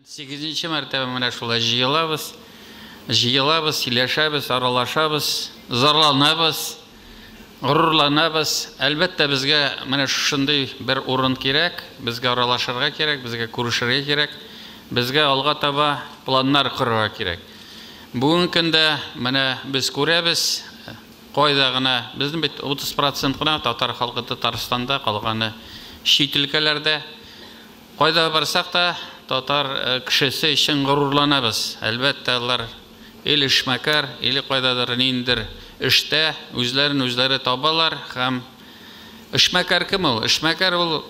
Сигезенче мәртәбә менә шулай җыелабыз. Җыелабыз, сөйләшәбез, аралашабыз, зарланабыз, горурланабыз. Әлбәттә, безгә менә шушындый бер урын кирәк, безгә аралашырга кирәк, безгә күрешергә кирәк, безгә алга таба планнар корырга кирәк. Бүгенге көндә менә без күрәбез, кайда гына, безнең бит 30% кына татар халкы Татарстанда, калганы чит өлкәләрдә. Кайда барсак та, татар кешесе өчен горурланабыз. Әлбәттә, алар или эшмәкәр, или кайдадыр ниндидер эштә үзләрен үзләре табалар һәм эшмәкәр кем ул? Эшмәкәр ул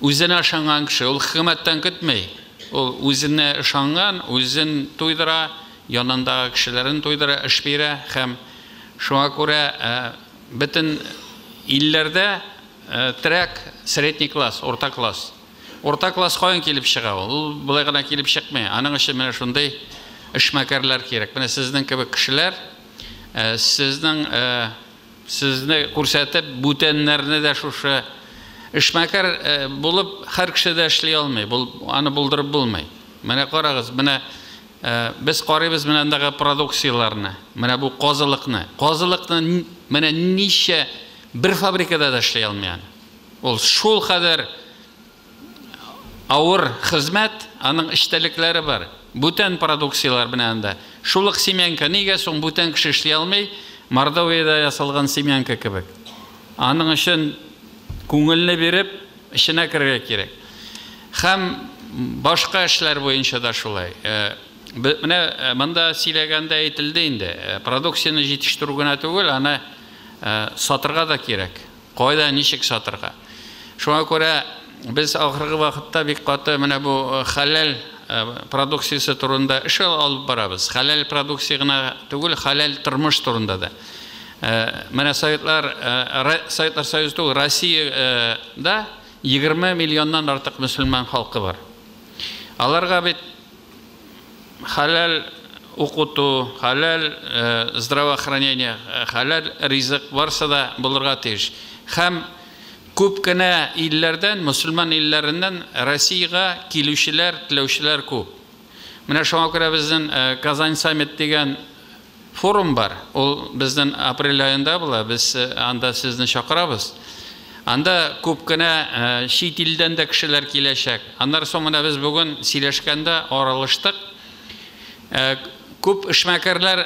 үзенә ышанган кеше, ул хөкүмәттән көтми. Ул үзенә ышанган, үзен туйдыра, янындагы кешеләрен туйдыра, эш бирә һәм шуңа күрә бөтен илләрдә терәк средний класс, урта класс. Урта класс каян килеп чыга ул? Ул болай гына килеп чыкмый. Аның өчен менә шундый эшмәкәрләр кирәк. Менә сезнең кебек кешеләр, сезнең сезне күрсәтеп, бүтәннәрне дә шушы эшмәкәр булып һәр кеше дә эшли алмый. Аны булдырып булмый. Менә карагыз, менә без карыйбыз менә андагы продукцияләрне, менә бу казылыкны. Казылыкны менә ничә бер фабрикада да эшли алмый аны. Ул шул кадәр авыр хезмәт, аның эчтәлекләре бар. Бүтән продукцияләр менә анда. Шул ук семянка, нигә соң бүтән кеше эшли алмый? Мордовиядә ясалган семянка кебек. Аның өчен күңелне биреп, эченә керергә кирәк. Һәм башка эшләр буенча да шулай. Менә монда сөйләгәндә әйтелде инде, продукцияне җитештерү генә түгел, аны сатырга да кирәк. Кайда, ничек сатырга. Шуңа күрә без ахыргы вакытта бик каты менә бу хәләл продукциясе турында эш алып барабыз. Хәләл продукция гына түгел, хәләл тормыш турында да. Менә Советлар Союзы түгел, Россиядә 20 миллионнан артык мөселман халкы бар. Аларга бит хәләл укыту, хәләл здравоохранение, хәләл ризык барсы да булырга тиеш. Һәм күп кенә илләрдән, мөселман илләреннән Россиягә килүчеләр, теләүчеләр күп. Менә шуңа күрә безнең Казань саммит дигән форум бар. Ул безнең апрель аенда була. Без анда сезне чакырабыз. Анда күп кенә чит илдән дә кешеләр киләчәк. Аннан соң менә без бүген сөйләшкәндә аралаштык. Күп эшмәкәрләр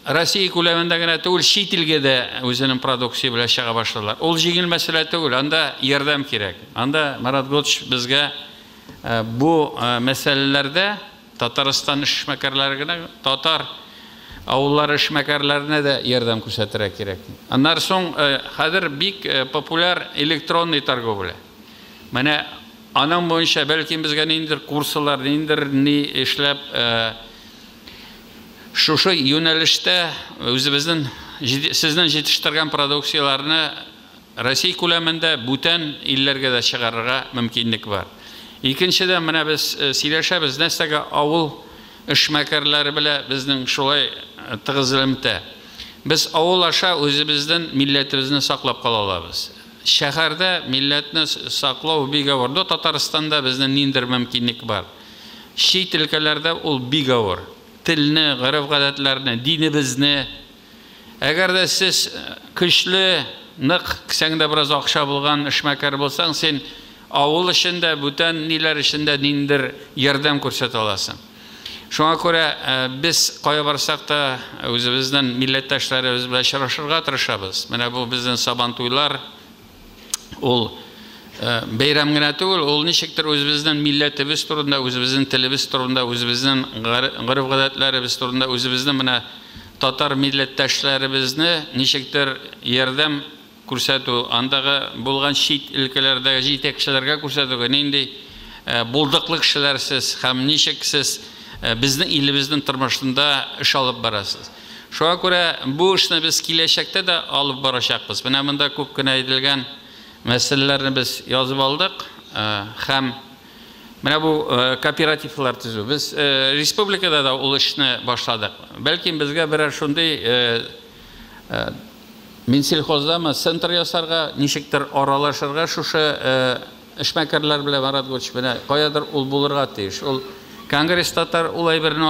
Россия күләмендә генә түгел, чит илгә дә үзенең продукция белән чыга башладылар. Ул җиңел мәсьәлә түгел, анда ярдәм кирәк. Анда Марат Готович безгә бу мәсьәләләрдә Татарстан эшмәкәрләре генә, татар авыллары эшмәкәрләренә дә ярдәм күрсәтергә кирәк. Аннан соң хәзер бик популяр электронный торговля. Менә аның буенча бәлки безгә ниндидер курслар, ниндидер ни эшләп шушы юнәлештә үзебезнең сезнең җитештергән продукцияләрне Россия күләмендә бүтән илләргә дә чыгарырга мөмкинлек бар. Икенчедән, менә без сөйләшәбез, нәрсәгә авыл эшмәкәрләре белән безнең шулай тыгыз элемтә. Без авыл аша үзебезнең милләтебезне саклап кала алабыз. Шәһәрдә милләтне саклау бик авыр. До Татарстанда безнең ниндидер мөмкинлек бар. Чит өлкәләрдә ул бик авыр. Телне, гореф-гадәтләрне, динебезне. Әгәр дә сез көчле, нык, кесәңдә бераз акча булган эшмәкәр булсаң, син авыл эчендә, бүтән ниләр эчендә ниндидер ярдәм күрсәтә аласың. Шуңа күрә без кая барсак та үзебезнең милләттәшләребез белән очрашырга тырышабыз. Менә бу безнең Сабантуйлар, ул бәйрәм генә түгел, ул ничектер үзебезнең милләтебез турында, үзебезнең телебез турында, үзебезнең гореф-гадәтләребез турында, үзебезнең менә татар милләттәшләребезне ничектер ярдәм күрсәтү, андагы булган чит өлкәләрдәге җитәкчеләргә күрсәтүгә нинди булдыклы кешеләр сез һәм ничек сез безнең илебезнең тормышында эш алып барасыз. Шуңа күрә бу эшне без киләчәктә дә алып барачакбыз. Менә монда күп кенә әйтелгән мәсьәләләрне без язып алдык һәм менә бу кооперативлар төзү. Без республикада да ул эшне башладык. Бәлки безгә берәр шундый Минсельхоздамы центр ясарга, ничектер аралашырга шушы эшмәкәрләр белән, Марат Готович, менә каядыр ул булырга тиеш. Ул Конгресс татар ул әйберне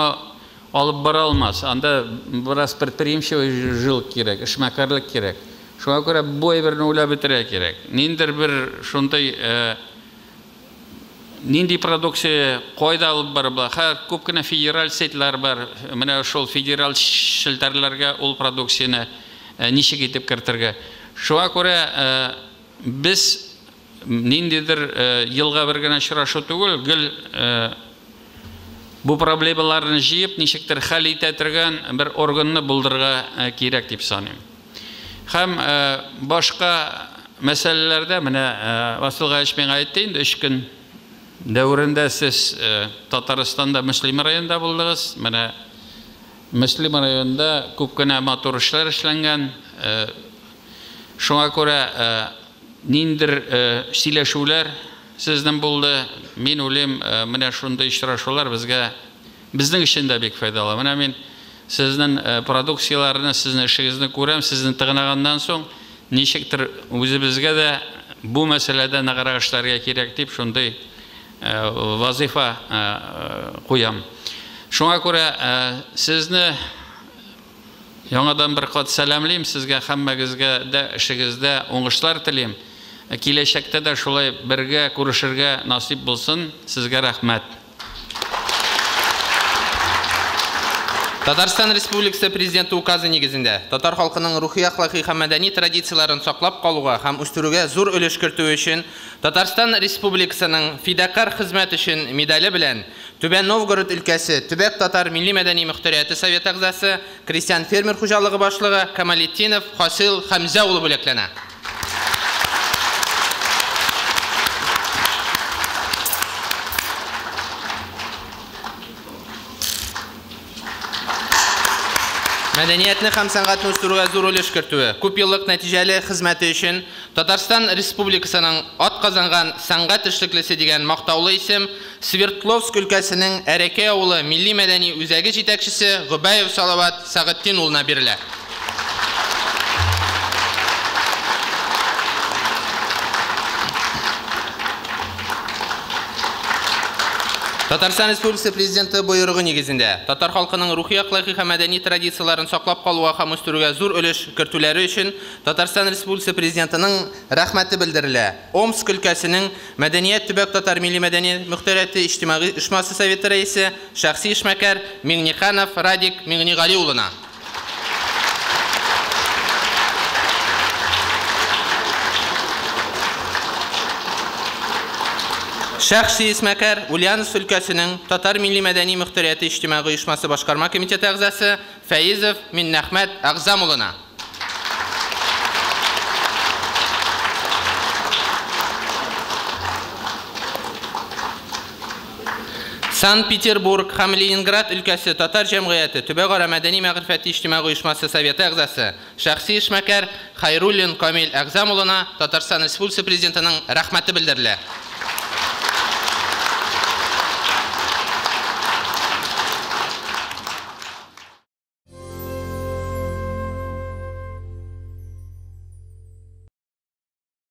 алып бара алмас. Анда бераз предприимчивый жил кирәк, эшмәкәрлек кирәк. Шуңа күрә бу әйберне уйлап бетерергә кирәк. Ниндидер бер шундый нинди продукция кайда алып барып була? Хәзер күп кенә федераль сетьләр бар. Менә шул федераль челтәрләргә ул продукцияне ничек итеп кертергә. Шуңа күрә без ниндидер елга бер генә очрашу түгел, гел бу проблемаларны җыеп, ничектер хәл итә торган бер органны булдырырга кирәк дип саныйм. Һәм башка мәсьәләләрдә менә Васил Гаевич миңа әйтте, инде 3 көн дәверендә сез Татарстанда Мөслим районында булдыгыз. Менә Мөслим районында күп кенә матур эшләр эшләнгән. Шуңа күрә ниндидер сөйләшүләр сезнең булды. Мин уйлыйм, менә шундый очрашулар безгә, безнең өчен дә бик файдалы. Менә мин сезнең продукцияләрне, сезнең эшегезне күрәм, сезне тыңлаганнан соң ничектер үзебезгә дә бу мәсьәләдә ныграк эшләргә кирәк дип шундый вазифа куям. Шуңа күрә сезне яңадан бер кат сәламлим, сезгә һәммәгезгә дә эшегездә уңышлар телим. Киләчәктә дә шулай бергә күрешергә насыйп булсын. Сезгә рәхмәт. Татарстан Республикасы Президенты указы нигезендә татар халкының рухи, әхлакый һәм мәдәни традицияләрен саклап калуга һәм үстерүгә зур өлеш кертү өчен Татарстан Республикасының фидакар хезмәт өчен медале белән Түбән Новгород өлкәсе Төбәк татар милли мәдәни мөхтәрияте совет әгъзасы, крестьян фермер хуҗалыгы башлыгы Камалетдинов Хасил Хәмзә улы бүләкләнә. Мәдәниятне һәм сәнгатьне үстерүгә зур өлеш кертүе, күп еллык нәтиҗәле хезмәте өчен Татарстан Республикасының ат казанган сәнгать эшлеклесе дигән мактаулы исем Свердловск өлкәсенең Әрәкәй авылы милли мәдәни үзәге җитәкчесе Гобәев Салават Сәгытдин улына бирелә. Татарстан Республикасы Президенты боерыгы нигезендә татар халкының рухи, әхлакый һәм мәдәни традицияләрен саклап калуга һәм үстерүгә зур өлеш кертүләре өчен Татарстан Республикасы Президентының рәхмәте белдерелә. Омск өлкәсенең Мәдәният төбәк татар милли мәдәни мөхтәрияте иҗтимагый оешмасы советы рәисе, шәхси эшмәкәр Миңнеханов Радик Миңнегали улына. Шәхси эшмәкәр Ульяновск өлкәсенең Татар милли мәдәни мөхтәрияте иҗтимагый оешмасы башкарма комитеты әгъзасы Фәизов Миннәхмәт Әгъзам улына. Санкт-Петербург һәм Ленинград өлкәсе татар җәмгыяте Төбәкара мәдәни мәгърифәти иҗтимагый оешмасы советы әгъзасы, шәхси эшмәкәр Хайруллин Камил Әгъзам улына Татарстан Республикасы Президентының рәхмәте белдерелә.